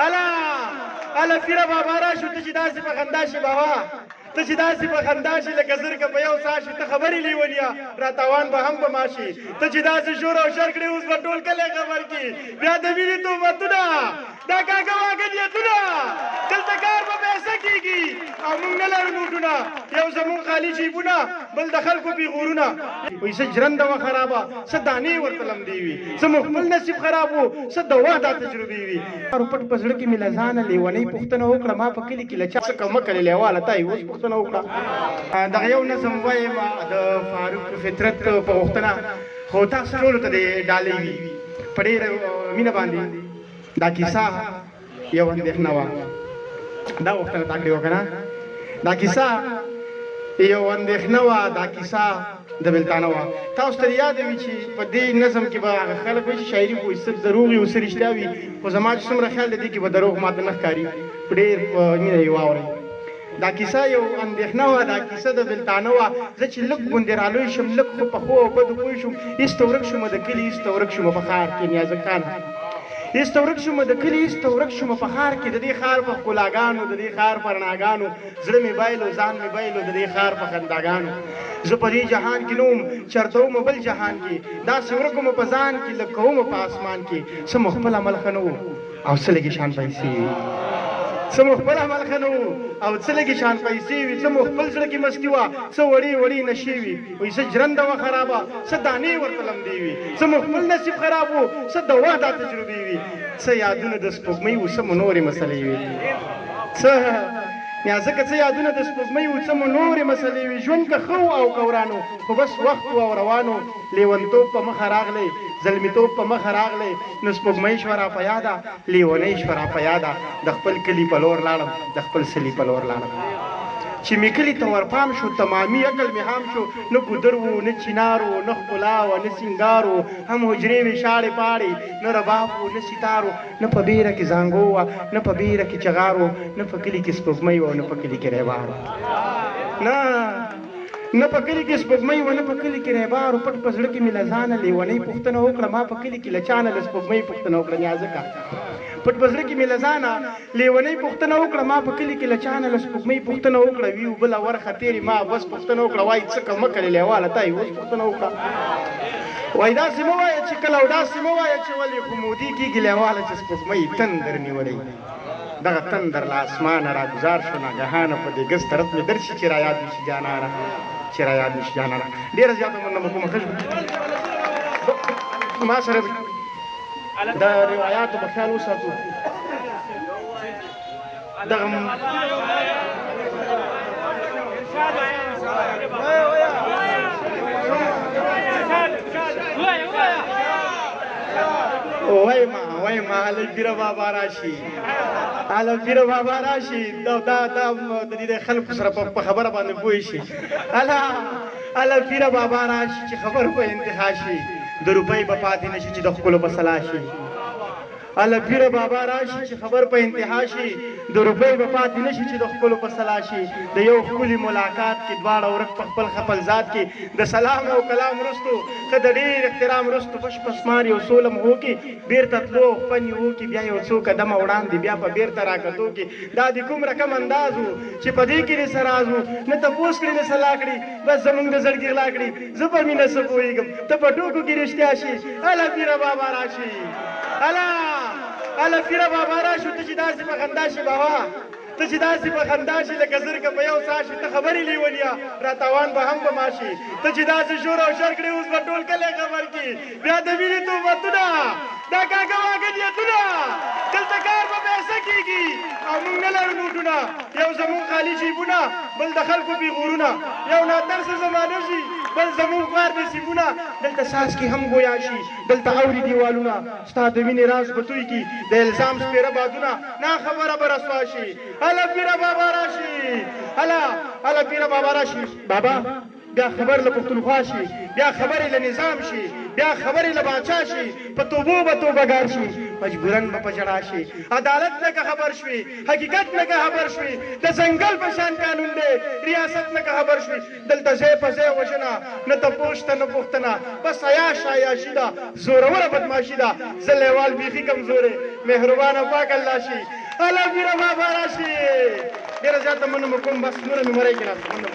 الا الا پیره بابا راشو، ته چې داسې په خندا شې بابا، ته چې داسې په خندا شې لکه زرکه په یو سا شې، ته خبرې لیونیه راتاوان به هم په ما شي، ته چې داسې شور او شر کړې اوس به ټول کلی خبر کړي، بیا د مینې تهمتونه دا کاږه واږه نیتونه، دلته کار په پیسه کېږي او موږ نه لرو نوټونه، یو زموږ خالي جیبونه بل د خلکو پیغورونه. وایي څه ژرنده وه خرابه، څه دانې ورته لمدې وي، څه مو خپل نصیب خراب و، څه د وخت دا تجربې وي. پټ په زړه کې مې له ځانه لیونۍ پوښتنه وکړه، ما په کلي کې له چا څه کمه کړې لیواله تا یې اوس پوښتنه وکړه. دغه یو نظم وایم د فاروق فطرت په غوښتنه، خو تاسو ټولو ته دې ډالۍ وي په ډېره مینه باندې. دا کیسه یو اندېښنه وه، دا غوښتنه تا کړې وه که نه؟ دا کیسه یو اندېښنه وه، دا کیسه د بېلتانه وه. تاسو ته یاد وي چې په دې نظم کې به هغه خلک وایي چې شاعري خو څه دروغ وي او څه رښتیا وي، خو زما چې څومره خیال دی دې کې به دروغ ماته نه ښکاري، په ډېر مینه یې واورئ. دا کیسه یو اندېښنه وه، دا کیسه د بېلتانه وه. زه چې لږ غوندې رالوی شم، لږ خو په ښو او بدو پوه شوم، ایسته ورک شومه د کلي، ایسته ورک شومه په ښار کې نیازک خانه، ایسته ورک شومه د کلي، ایسته ورک شومه په ښار کې. د دې ښار په ښکلاګانو، د دې ښار په رڼاګانو زړه مې بایلو، ځان مې بایلو، د دې ښار په خنداګانو. زه په دې جهان کې نه وم، چېرته ومه بل جهان کې، داسې ورک ومه په ځان کې لکه ومه په اسمان کې. څه مو خپل عمل ښه نه و او څه لږې شان پیسې وي، څه مو خپل عمل ښه نه و او څه لږې شان پیسې وي، څه مو خپل زړه کې مستي وه، څه وړې وړې نشې وي. وایي څه ژرنده وه خرابه، څه دانې ورته لمدې وي، څه مو خپل نصیب خراب و، څه د وخت دا تجربې وي، څه یادونه د سپوږمۍ وو، څه مو نورې مسلې وي، څه ځکه څه یادونه د سپوږمۍ وو، څه مو نورې مسلې وي. ژوند که ښه و او که وران و، خو بس وخت و او روان و. لیونتوب په مخه راغلی، زلمیتوب په مخه راغلی، نو سپوږمۍ شوه را په یاده، لیونۍ شوه را په یاده. د خپل کلي په لور لاړم، د خپل څلي په لور لاړم. چې مې کلي ته ورپام شو، تمامي عقل مې هام شو، نه ګودر و، نه چینار و، نه ښکلا وه، نه سینګار و، هم حجرې وې شاړې پاړې، نه رباب و، نه سیتار و، نه په بیره کې زانګو وه، نه په بیره کې چغار و، نه په کلي کې سپوږمۍ وه، نه په کلي کې ریبار و، نه په کلي کې سپوږمۍ وه، نه په کلي کې ریبار و. پټ په زړه کې مې له ځانه لیونۍ پوښتنه وکړه، ما په کلي کې له چا نه له سپوږمۍ پوښتنه وکړه. نیازکه پټ په زړه کې مې له ځانه لیونۍ پوښتنه وکړه، ما په کلي کې له چا نه له سپوږمۍ پوښتنه وکړه. وي بله ورخه تېرې ما بس پوښتنه وکړه، وایي څه که مه کړې لیواله تا یې اوس پوښتنه وکړه. وایي داسې مه وایه چې کله او داسې مه وایه چې ولې، خو مودې کېږي لیواله چې سپوږمۍ تندر نیولی، دغه تندر له اسمانه راګوزار شو ناګهانه، په دې ګز طرف مې درشي چې را یاد مې شي جانانه، چې را یاد مې شي جانانه. ډېره زیاته مننه به کومه ښه ما سره د روایاتو په خیال وساتو. دغه وای ما وای ما هله پیره بابا راشي، هله پیره بابا راشي، دا دا دا د دې خلکو سره په خبره باندې پوه شي. هله هله پیره بابا راشي چې خبر په انتها شي، د روپۍ به پاتې نه شي چې د ښکلو په سلا شي. هله پیره بابا راشي چې خبر په انتها شي، د روپۍ به پاتې نه شي چې د ښکلو په سلا شي. د یو ښکلي ملاقات کې دواړه ورک په خپل خپل ذات کې، د سلام او کلام وروستو ښه د ډېر احترام وروستو، پش پسمار یو څو لمحو کې بیرته تلو او خپه نیو کې، بیا یو څو قدمه وړاندې بیا په بیرته راکتو کې. دا د کوم رقم انداز و چې په دې کې دې څه راز و، نه تپوس کړي نه سلا کړي، بس زمونږ د زړګي غلا کړي. زه په مینه څه پوهېږم، ته په ټوکو کې رښتیا شي. هله پیره بابا راشي، هله هله پیره بابا راشو، ته چې داسې په خندا شې بابا، ته چې داسې په خندا شې لکه زرکه په یو سا شې، ته خبرې لیونیه راتاوان به هم په ما شي، ته چې داسې شور او شر کړې اوس به ټول کلی خبر کړي، بیا د مینې تهمتونه دا کاږه واږه نیتونه، دلته کار په پیسه کېږي او موږ نه لرو نوټونه، یو زموږ خالي جیبونه بل د خلکو پیغورونه، یو ناترسه زمانه شي بل زموږ خوار نصیبونه، دلته څاڅکي هم ګویا شي، دلته اوري دیوالونه، ستا د مینې راز به توی کړي د الزام سپېره بادونه، نا خبره به رسوا شي. هله پیره بابا راشي، هله هله پیره بابا راشي. بابا بیا خبر له پښتونخوا شي، بیا خبرې له نظام شي، بیا خبرې له باچا شي، په توبو به توبهګار شي، مجبوراً به په ژړا شي. عدالت نه که خبر شوي، حقیقت نه که خبر شوي، د ځنګل په شان قانون دی، ریاست نه که خبر شوي، دلته ځای په ځای وژنه، نه تپوس شته نه پوښتنه، بس عیاش عیاشي ده، زوروره بدمعاشي ده، زه لیوال بیخي کمزوری، مهربانه پاک الله شي، الله پیره بابا راشي. ډېره زیاته مننه مو کوم، بس نوره مې مرۍ کې ناست. مننه.